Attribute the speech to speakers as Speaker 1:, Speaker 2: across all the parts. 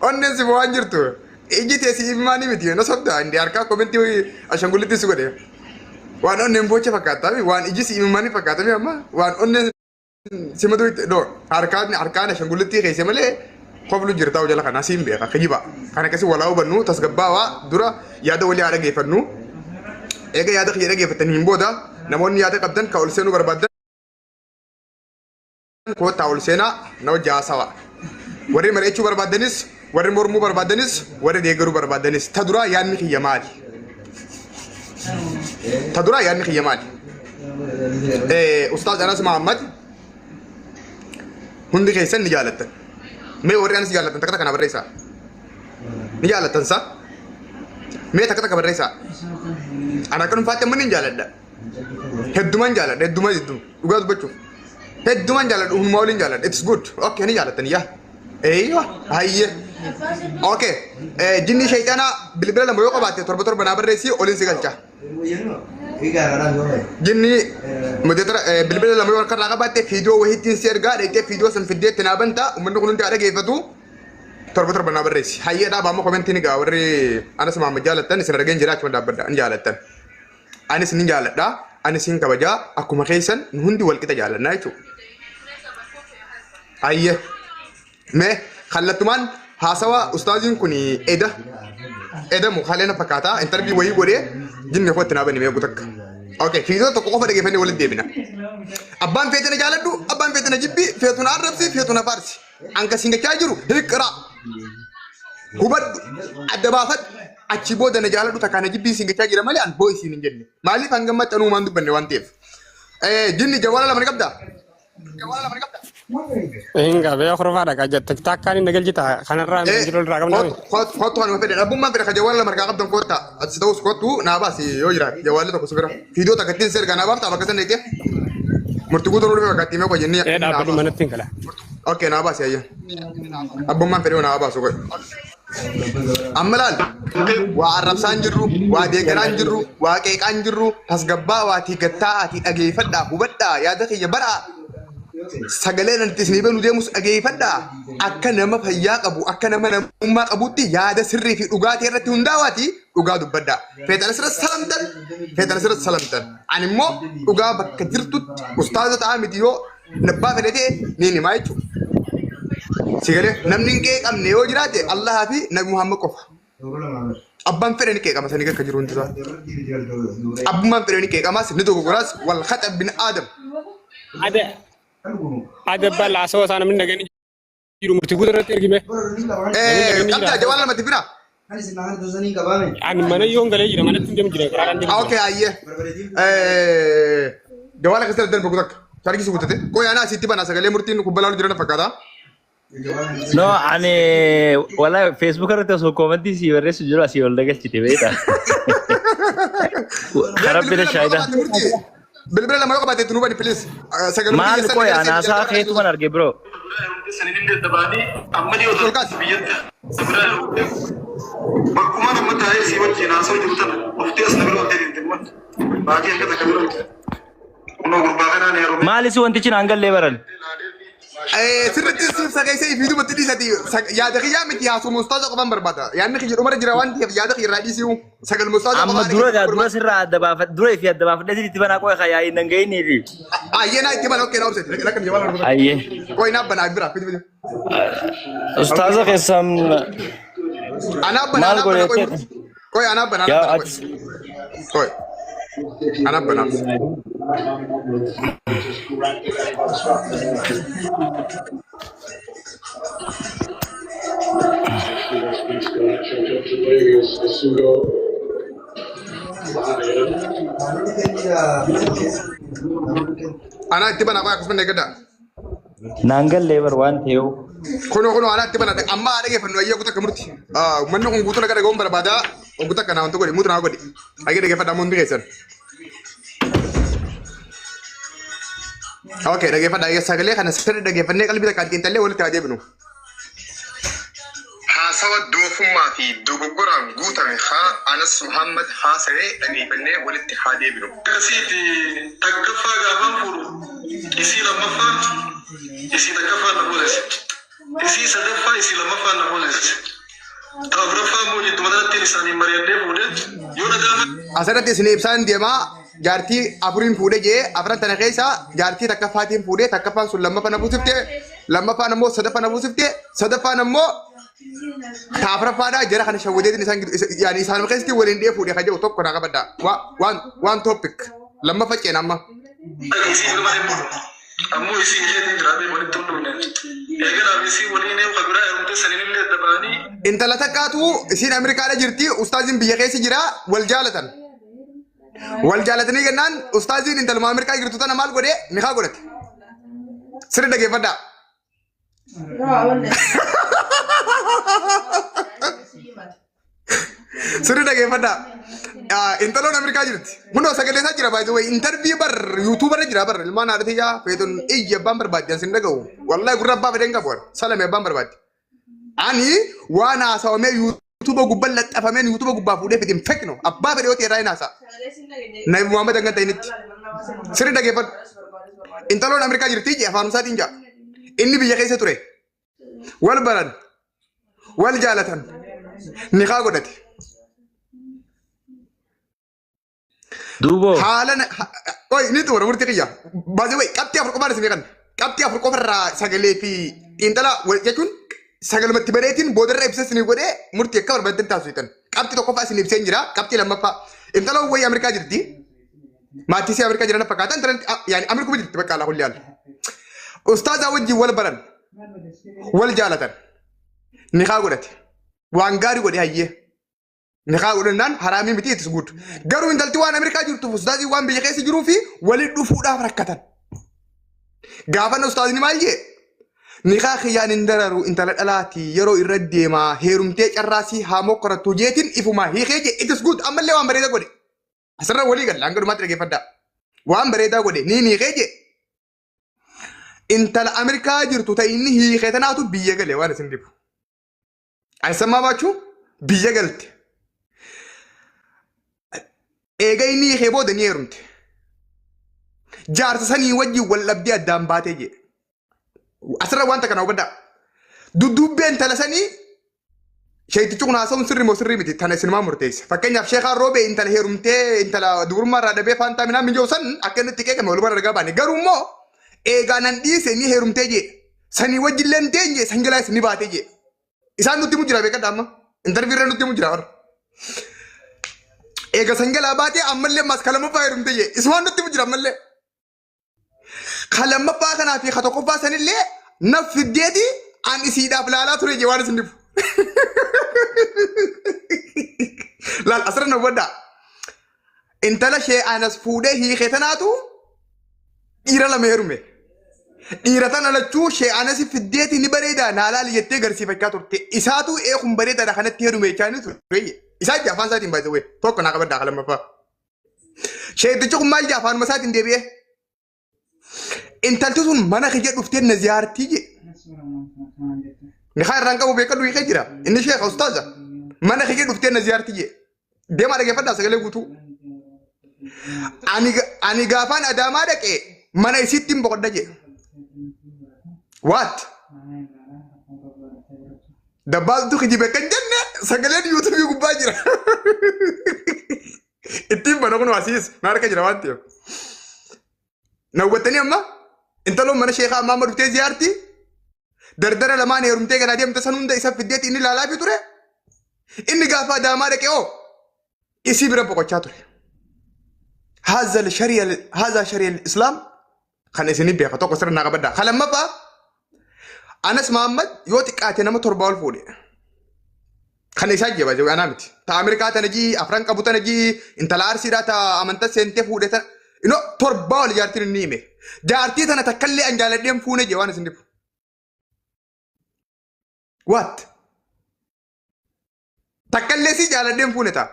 Speaker 1: Onneen si bo'aan jirtu. Iji tee si imimmaanii miti. Na sobda. Indi harkaa komentii ashangullitti si godhe. Waan onneen boocha fakkaata. Waan iji si imimmaanii fakkaata amma. Waan onneen simatu no harkaan harkaan ashangullitti keessa malee koflu jirta jala kana siin beeka kijiba. Kan akkasii walaa hubannu tasgabbaawaa dura yaada walii haa dhageeffannu. Eega yaada kiyya dhageeffataniin booda namoonni yaada qabdan ka ol seenuu barbaadan koottaa ol seenaa na wajji haasawa. Warri mari'achuu barbaadanis, warri mormuu barbaadanis, warri deeggaruu barbaadanis ta duraa yaadni kiyya maali? Ta duraa yaadni kiyya maali? Ustaaz Anas Mahammad hundi keessan ni jaalattan. Mee warri Anas jaallattan takka takka na barreessaa. Ni jaallattan saa? Mee takka takka barreessaa. Ana akka dhuunfaatti amma ni jaaladha. Hedduman jaaladha hedduma hedduma dhugaa dubbachuuf. Hedduman jaaladha hundumaa waliin jaaladha. It's good. Okay ni jaalattan yaa. Eeywa hayyee. Okay. Jinni shayxaanaa bilbila lama yoo qabaatte torba torba naa barreessii oliin si galcha. Jinni mudeetara bilbila lama yoo harkarraa qabaatte fiidiyoo wahiittiin si ergaa dheettee fiidiyoo san fiddee itti naa banta uummanni kun hundi haa dhageeffatu. Torba torba naa barreessi. Hayyee dhaabaa amma komentii ni gaa warri Anas Mahammad jaalattan isin argeen jira achuma dhaabbadha ni jaalattan. Anis ni jaaladha, anis hin kabajaa, akkuma keessan nu hundi wal qixa jaalannaa jechuudha. Ayye. Mee kallattumaan haasawa ustaaziin kun eda eda mukalee na fakkaata intarvii wayii godhee jinni koo itti naa bani mee takka. Okay, fiidoo tokko qofa dhageeffannee walitti deebina. Abbaan feete na jaaladhu, abbaan feete na jibbi, feetu na arrabsi, feetu na faarsi. An kan siin gachaa jiru hiqra. Hubadhu, adda baafadhu, achi booda na jaaladhu takkaa na jibbii siin gachaa jira malee an hoo isiin hin jenne. Maaliif hanga maxxanuu waan dubbanne waan ta'eef. Jinni jawwaala lama ni qabdaa?
Speaker 2: Hin qabee horofaa dhaqa jette takkaan inni galchita kanarraa hin jiru irraa qabnaa.
Speaker 1: Kottu kanuma fedhe abbummaan fedhe ka jawwaala lama harkaa qabdan kotta ati si ta'us kottu naa baasi yoo jiraate jawwaalli tokko si bira fiidoo takka ittiin si ergaa naa baafta bakka san eegee murtii guutuu dhufe bakka ittiin meeqa jennee
Speaker 2: Ee dhaabbadhu manatti hin gala.
Speaker 1: Okay naa baasi ayya abbummaan fedhe naa baasu godhe. Amma laal waa arrabsaan jirru waa deeggaraan jirru waa qeeqaan jirru tasgabbaa waa tiigattaa ati dhageeffadhaa hubadhaa yaada kiyya baraa sagalee nan itti isinii banuu deemus dhageeffadhaa akka nama fayyaa qabu akka nama namummaa qabutti yaada sirrii fi dhugaa ta'e irratti hundaawaati dhugaa dubbadhaa. Feetan asirratti salamtan feetan asirratti salamtan ani immoo dhugaa bakka jirtutti ustaaza ta'aa miti yoo nabbaa fedhe ta'e ni himaa jechuudha. Si galee namni hin qeeqamne yoo jiraate Allahaa fi Nabi Muhammad qofa. Abbaan fedhe ni qeeqama sanii akka jiru hundi isaa. Abbummaan fedhe ni qeeqamas ni dogoggoras wal khaxa bin Aadam.
Speaker 2: Ada ada balaa soo isaa namni dhagani jiru murtii guutuu irratti ergime.
Speaker 1: Qabdaa jawaan lamatti bira.
Speaker 2: Ani mana yoon galee jira manatti hin deemu jira karaadhaan deemu jira.
Speaker 1: Okay ayyee. Jawaala keessatti darbe takka. Chargii si guutate. Qoy anaa asitti banaa sagalee murtiin kubbalaa jiran fakkaata.
Speaker 3: No, ani wala Facebook irratti osoo koomentii sii barreessu jiru asii ol dagalchite beektaa. Karaa bira shaayidaa.
Speaker 1: Bilbila lama yoo qabaatte itti nuu bani please. Sagalee
Speaker 3: Maal qoy anaasaa keetuman arge bro.
Speaker 1: Ol kaasi.
Speaker 4: Bakkuma nama taa'ee sii wajjin haasa'u jiru tana oftee as na bira oftee deemte baatii akka takka bira olte. Kunoo gurbaa kanaan heerume.
Speaker 3: Maalis wantichi naan gallee baran.
Speaker 1: Sirriitti siif sagalee fi duubatti dhiisati yaada kiyyaa miti haasoo mustaaza qofaan barbaada. Yaadni kiyya dhumara jira waan ta'eef yaada kiyya irraa dhiisiu sagal mustaaza
Speaker 3: Amma dura gaa dura sirraa adda baafadhe dura fi adda baafadhe itti banaa qoy kayaa hin dhanga'inii fi.
Speaker 1: Ayyee naa itti bana okkee naa obsete lakka biyya waan
Speaker 3: Ayyee.
Speaker 1: Qoy naa banaa bira fidi fidi.
Speaker 3: Ustaaza keessan
Speaker 1: Anaa bana
Speaker 3: maal
Speaker 1: anaa bana qoy
Speaker 3: godheette?
Speaker 1: qoy anaa bana anaa
Speaker 3: Yaa
Speaker 1: bana
Speaker 3: ati
Speaker 1: qoy anaa bana. Anaa itti bana qoy akkasuma eeggadha.
Speaker 3: Naan gallee bar waan ta'eef.
Speaker 1: Kunoo kunoo anaa itti bana amma haadha geeffannu ayyee kutaa murti. Manni kun guutuu naga dhaga'uun barbaada. Oguta kana wanti godhi mutu naa godhi. Ayyee dhageeffadhaa hundi keessan. Okay dhageeffadhaa ayyee sagalee kana sirri dhageeffannee qalbii takkaan xiinxallee walitti haa deebinu. Haasawa doofummaa fi dogoggoraan guutame haa Anas Muhammad haasawee dhageeffannee walitti haa deebinu.
Speaker 4: Akkasiiti takkaffaa gaafaan fuudhu isii lammaffaa isii takkaffaa na fuusise. Isii sadaffaa isii lammaffaa na fuusise. Isaanii mari'adhee fuudhee yoo na gaafa.
Speaker 1: Asirratti isin ibsaan deemaa jaartii afuriin fuudhee jee afran tana keessa jaartii takkaffaatiin fuudhee takkaffaan sun lammaffaa na buusifte lammaffaan ammoo sadaffaa na buusifte sadaffaan ammoo ta afuraffaadhaa jara kana shawwadeetiin isaan yaani isaan keessatti waliin dhiyee fuudhee kan jedhu tokko naa qabadha. Waan waan topic lammaffaa ceena amma.
Speaker 4: Isii ilma hin fuudhu. Ammoo isii isheetiin jiraatee walitti hin dhufne. Eegalaaf isii waliin eewu kabiraa heerumte saniin illee adda ba'anii.
Speaker 1: Intala takkaatu isiin Ameerikaadha jirti ustaaziin biyya keessa jira wal jaalatan. Wal jaalatanii kennaan ustaaziin intaluma Ameerikaa jirtu tana maal godhe nikaa godhate. Sirri dhageeffadhaa. Sirri dhageeffadhaa. Intaloon Ameerikaa jirti. Hundoo sagalee isaa jira baay'ee wayi intarvii bar yuutuubarra jira bar ilmaan haadha tiyyaa feetun iyya abbaan barbaadde an sin dhaga'u. Wallahi gurra abbaa fedhen qabu salame abbaan barbaadde. Ani waan haasawamee yuutuuba gubbaa laxxafameen yuutuuba gubbaa fuudhee fidin fekno abbaa fedhe yoo ta'e irraa hin haasa'a. Nabi Muhammad hanga ta'initti. Sirri dhageeffadhu. Intaloon Ameerikaa jirti jee afaan isaatiin jaa. Inni biyya keessa ture. Wal baran. Wal jaalatan. Nikaa godhate.
Speaker 3: Duuboo.
Speaker 1: Haala oi ni xumura murtii kiyya. Baasii wayi qabxii afur qofaan isin kan. Qabxii afur qofarraa sagalee fi xiinxala wal jechuun sagalumatti bareetiin boodarra ibsa isin godhee murtii akka barbaadan taasisan. Qabxii tokkoffaa isin ibseen jira. Qabxii lammaffaa. Intaloon wayii Ameerikaa jirti. Maatii isii Ameerikaa jiran fakkaata. Intalan yaani Ameerikuma jirti bakka alaa kulli haala. Ustaazaa wajjin wal baran. Wal jaalatan. Nikaa godhate. Waan gaarii godhe hayyee. Nikaa godhannaan haraamii miti itti guutu. Garuu intalti waan Ameerikaa jirtuuf ustaazii waan biyya keessa jiruu fi waliin dhufuudhaaf rakkatan. Gaafan ustaazni maal jee? Nikaa kiyyaan hin dararu intala dhalaati yeroo irra deemaa heerumtee carraasii haa mokkorattu jeetiin ifumaa hiikee jee it is good ammallee waan bareeda godhe. Asirra walii galla hanga dhumaatti dhaggeeffadhaa. Waan bareedaa godhe ni hiikee jee. Intala Ameerikaa jirtu ta'e inni hiikee tanaatu biyya gale waan isin dhibu. Aysammaa baachuu biyya galte. Eega inni hiikee booda ni heerumte. Jaarsa sanii wajjin wal dhabdee addaan baatee jee. Asirra wanta kana hubadhaa. Dudduubbee intala sanii sheektichi kun haasa'uun sirrii moo sirrii miti tana isinumaa murteessa. Fakkeenyaaf sheekaan roobee intala heerumtee intala dubrummaa irraa dhabee faantaa minaa mijoo san akka inni itti qeeqame walumaan argaa baane. Garuu immoo eegaa nan dhiise ni heerumtee jee. Sanii wajjillee hin teenye san jalaas ni baatee jee. Isaan nutti himu jira beekadha amma. Intarvii irra nutti himu jira warra. Eega san jalaa baatee ammallee ammas ka lammaffaa heerumte jee. Isumaan nutti himu jira ammallee. Ka lammaffaa kanaa fi ka tokkoffaa sanillee na fiddeeti an isiidhaaf laalaa ture jee waan isin dhibu. Laal asirra na hubadhaa. Intala shee anas fuudhee hiikee tanaatu dhiira lama heerume. Dhiira tana lachuu shee anas fiddeeti ni bareeda naa laali jettee garsiifachaa turte. Isaatu ee kun bareedaadha kanatti heerume jechaa ni ture. Isaa jaa afaan isaatiin baay'ee tokko naa qabaddaa lammaffaa. Sheetichi kun maal jaa afaanuma isaatiin deebi'ee. Intalti sun mana kiyya dhuftee na ziyaartii jee. Nikaa irraan qabu beekadhu hiikee jira. Inni sheekha ustaaza. Mana kiyya dhuftee na ziyaartii jee. Deemaa dhaggeeffadhaa sagalee guutuu. Ani gaafaan Adaamaa dhaqee mana isiitti hin boqodha jee. What? Dabbaaltu kijibe kan jenne sagaleen yuutuubii gubbaa jira. Ittiin bana kun asiis na harka jira waan ta'eef. Na hubattanii amma intaloon mana sheekaa ammaa amma dhuftee ziyaarti. Dardara lamaan heerumtee garaa deemte san hunda isa fiddeetti inni ilaalaa fi ture. Inni gaafa Adaamaa dhaqee hoo isii bira boqochaa ture. Haazal shari'a haazaa shari'a islaam kan isinii beeka tokko sirna naa qabadhaa. Kan lammaffaa Anas Mahammad yoo xiqqaate nama torbaa ol fuudhe. Kan isaa jeba jeba anaa miti. Ta Ameerikaa tana jii afran qabu tana jii intala Arsiidhaa ta amanta seentee fuudhe tana. Ino torbaa ol jaartiin inni hime. Jaartii tana takkallee an jaaladheen fuune jee waan isin dhibu. What? Takkallee si jaaladheen fuune ta'a.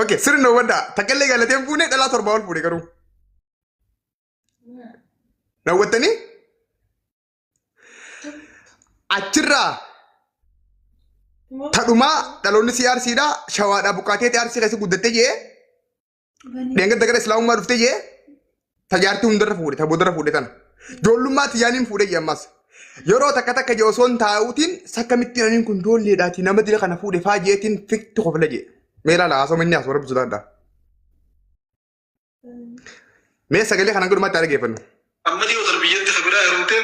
Speaker 1: Okay, sirna hubadhaa. Takkallee jaaladheen fuune dhalaa torbaa ol fuudhe garuu. Na hubattanii? Achirraa tadhumaa dhaloonni si arsiidha shawaadhaa buqqaatee arsii keessa guddattee jee dheengadda gara islaamummaa dhuftee jee tajaartii hundarra fuudhe ta boodarra fuudhe tana. Ijoollummaa tiyyaaniin fuudhee jee ammas. Yeroo takka takka jee osoon taa'uutiin sakkamittiin aniin kun ijoolleedhaati nama dila kana fuudhe faa jeetiin fikti kofla jee. Mee ilaala haasawma inni haasawaa rabbi sodaadha. Mee sagalee kana godhumatti haa dhaggeeffannu.
Speaker 4: Amma dhiyoo tana biyyatti ka biraa heerumte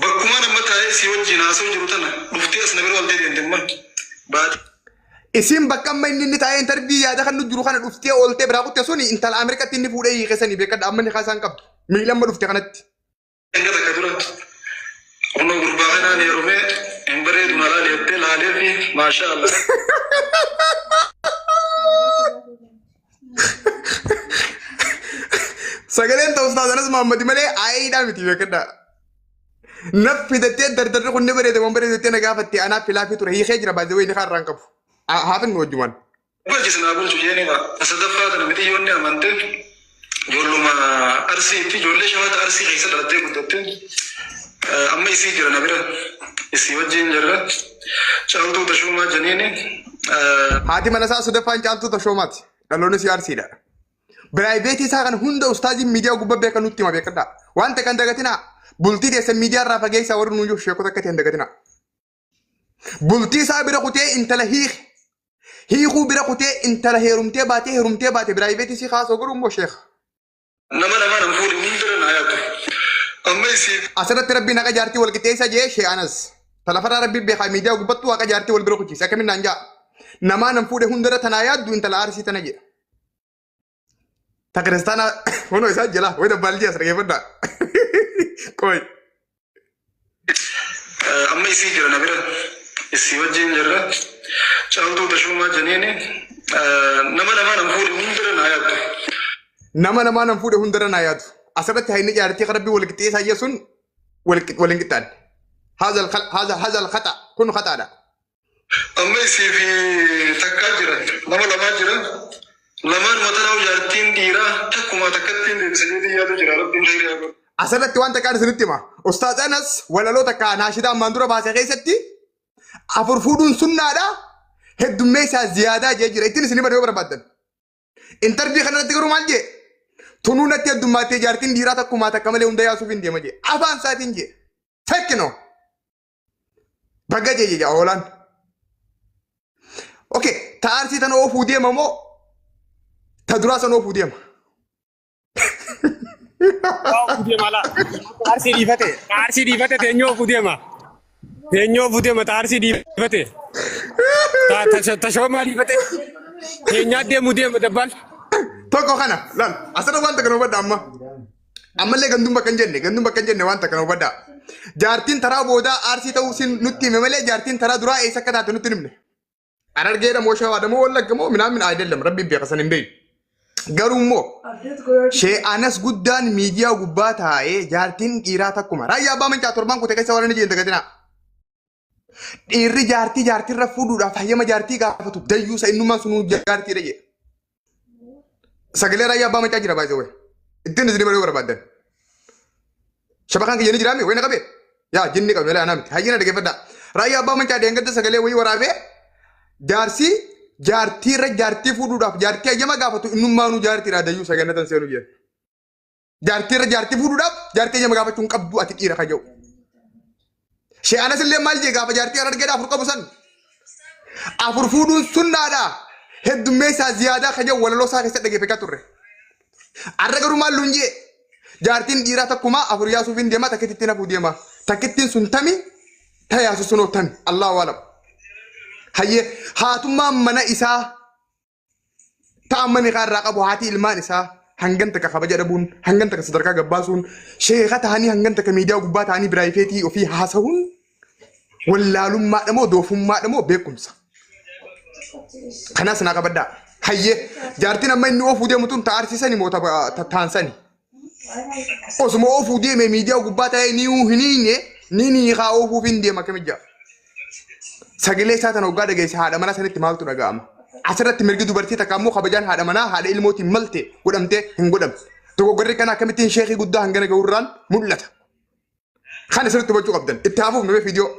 Speaker 4: bakkumaan amma taa'ee si wajjin haasa'u jiru tana dhuftee as na bira ooltee deemte amma baatii
Speaker 1: Isin bakka amma inni inni taa'ee intarvii yaada kan nu jiru kana dhuftee ooltee biraa kutte suni intala Ameerikaatti inni fuudhee hiike sanii beekadha amma inni kaasaan qabdu. Miila amma dhufte kanatti.
Speaker 4: Hanga takka dura kunoo gurbaa kanaan heerumee hin bareedu na laali jettee laalee fi maashaa Allah.
Speaker 1: Sagaleen ta'us taasanas Muhammad malee ayiidhaa miti beekadha. Naf fidattee dardarri kun ni bareeda waan bareedu jettee na gaafatte anaaf filaafii ture hiikee jira baay'ee wayii ni kaarraan qabu. Haafin nu wajjumaan.
Speaker 4: Bulchis naa bulchu jeeni kaa. Ta sadaffaa tana mixiyyoonni amante ijoolluma Arsiitti ijoollee Shawaata Arsii keessa dhalattee guddatte. Amma isii jira na bira isii wajjin jirra. Caaltuu Tashuumaa jeniini.
Speaker 1: Haati mana isaa sadaffaan Caaltuu Tashoomaati. Dhaloonni isii Arsiidha. Piraayiveetii isaa kana hunda ustaaziin miidiyaa gubbaa beekan nutti hima beekadhaa. Wanta kan dagatinaa. Bultii teessan miidiyaa irraa fageessaa warri nuun jiru sheekota akka ta'e hin dagatinaa. Bultii isaa bira kutee intala hiike. Hiikuu bira kutee intala heerumtee baatee heerumtee baate piraayiveetii isii kaasoo godhu immoo sheeka.
Speaker 4: Nama namaa nan fuudhe hundira naa yaaddu. Amma isii
Speaker 1: Asirratti rabbiin haqa jaartii wal qixxeessa jee shee anas. Talafarraa rabbiin beekaa miidiyaa gubbattuu haqa jaartii wal bira kuchiise akkamiin naan jaa. Namaa nan fuudhe hundarra tanaa yaaddu intala arsii tana jedha. Ta kiristaanaa kunoo isaa jala wayi dabbaalji as dhageeffadhaa. Qoy.
Speaker 4: Amma isii jira na bira isii wajjin jirra. Caaltuu Tashuumaa jeniini nama namaa nan fuudhe hundarra naa yaaddu.
Speaker 1: Nama namaa nan fuudhe hundarra naa yaadu. Asirratti hayni jaartii kan rabbii wal qixxeessaa jee sun wal hin qixxaanne. Haza al khata kun khataadha.
Speaker 4: Amma isii fi takkaa jira nama lamaa jira lamaan matanaa jaartiin dhiiraa takkumaa takkattiin deebisa jedhee yaadu jira rabbiin khayrii haa godhu.
Speaker 1: Asirratti waan takkaan isinitti hima. Ustaaz Anas walaloo takka naashidaa ammaan dura baase keessatti afur fuudhuun sunnaadha. Heddummeessaa ziyaadaa jee jira. Ittiin isin hima yoo barbaaddan. Intarvii kanarratti garuu maal jee? Tunuu natti heddummaаттee jaartiin dhiiraa takkumaa takka malee hunda yaasuuf hin deema jee. Afaan isaatiin jee. Tekkino. Baga jee jee hoolaan. Okay, ta arsii tana oofuu deema moo ta duraa sana oofuu deema?
Speaker 2: Oofuu deema laa. Arsii dhiifate. Arsii dhiifate teenyoo oofuu deema. Teenyoo oofuu deema ta arsii dhiifate. Ta shoomaa dhiifate. Teenyaa deemuu deema dabbal.
Speaker 1: Tokko kana laal asirra waan takka nu hubadha amma. Ammallee ganduun bakka hin jenne ganduun bakka hin jenne waan takka nu hubadha. Jaartiin taraa boodaa aarsii ta'uu sin nutti hime malee jaartiin taraa duraa eessa akka taate nutti hin himne. Harargeedha moo shawaadha moo wallagga moo minaan min ayidallam rabbiin beeka san hin beeku. Garuu immoo shee anas guddaan miidiyaa gubbaa taa'ee jaartiin dhiiraa takkuma raayyaa abbaa mancaa torbaan kute keessa warra ni jeen dagatinaa. Dhiirri jaartii jaartiirra fuudhuudhaaf hayyama jaartii gaafatu dayyuusa innummaan sunuu jaartiidha jedhe. Sagalee raayyaa abbaa macaa jira baay'ee wayi. Ittiin isin baruu barbaaddan. Shabakaan kiyya ni jiraami wayina qabee? Yaa jinni qabe malee anaa miti. Hayyina dhaggeeffadhaa. Raayyaa abbaa macaa deengadda sagalee wayii waraabee jaarsi jaartiirra jaartii fuudhuudhaaf jaartii hayyama gaafatu innummaanuu jaartiidha dayyuusa gannatan seenu jedhe. Jaartiirra jaartii fuudhuudhaaf jaartii hayyama gaafachuu hin qabdu ati dhiira kayya'u. Shee Anas illee maal jee gaafa jaartii harargeedha afur qabu san. Afur fuudhuun sunnaadha. Heddummeessaa ziyaadaa kayya'u walaloo isaa keessatti dhaggeeffachaa turre. Arra garuu maal luun jee jaartiin dhiiraa takkumaa afur yaasuuf hin deema takkittiin hafuu deema. Takkittiin sun tami ta yaasu sunoo tami. Allahu alam. Hayyee haatummaan mana isaa Ta amma nikaa irraa qabu haati ilmaan isaa hangan takka kabaja dhabuun hangan takka sadarkaa gabbaasuun sheeka ta'anii hangan takka miidiyaa gubbaa ta'anii biraayifeetii ofii haasa'uun wallaalummaadha moo doofummaadha moo beekumsa. Kanaas naa qabadhaa. Hayyee jaartiin amma inni oofuu deemu tun ta arsisani moo ta taansani. Osuma oofuu deeme miidiyaa gubbaa ta'ee ni hin hiine ni niikaa oofuuf hin deema akkamitti jaa. Sagalee isaa tana hoggaa dhageesse haadha manaa sanitti maaltu dhaga'ama? Asirratti mirgi dubartii takka ammoo kabajaan haadha manaa haadha ilmootiin malte godhamtee hin godhamne. Dogoggorri kana akkamittiin sheekii guddaa hangana ga'urraan mul'ata. Kana sirriitti hubachuu qabdan. Itti hafuuf namee viidiyoo.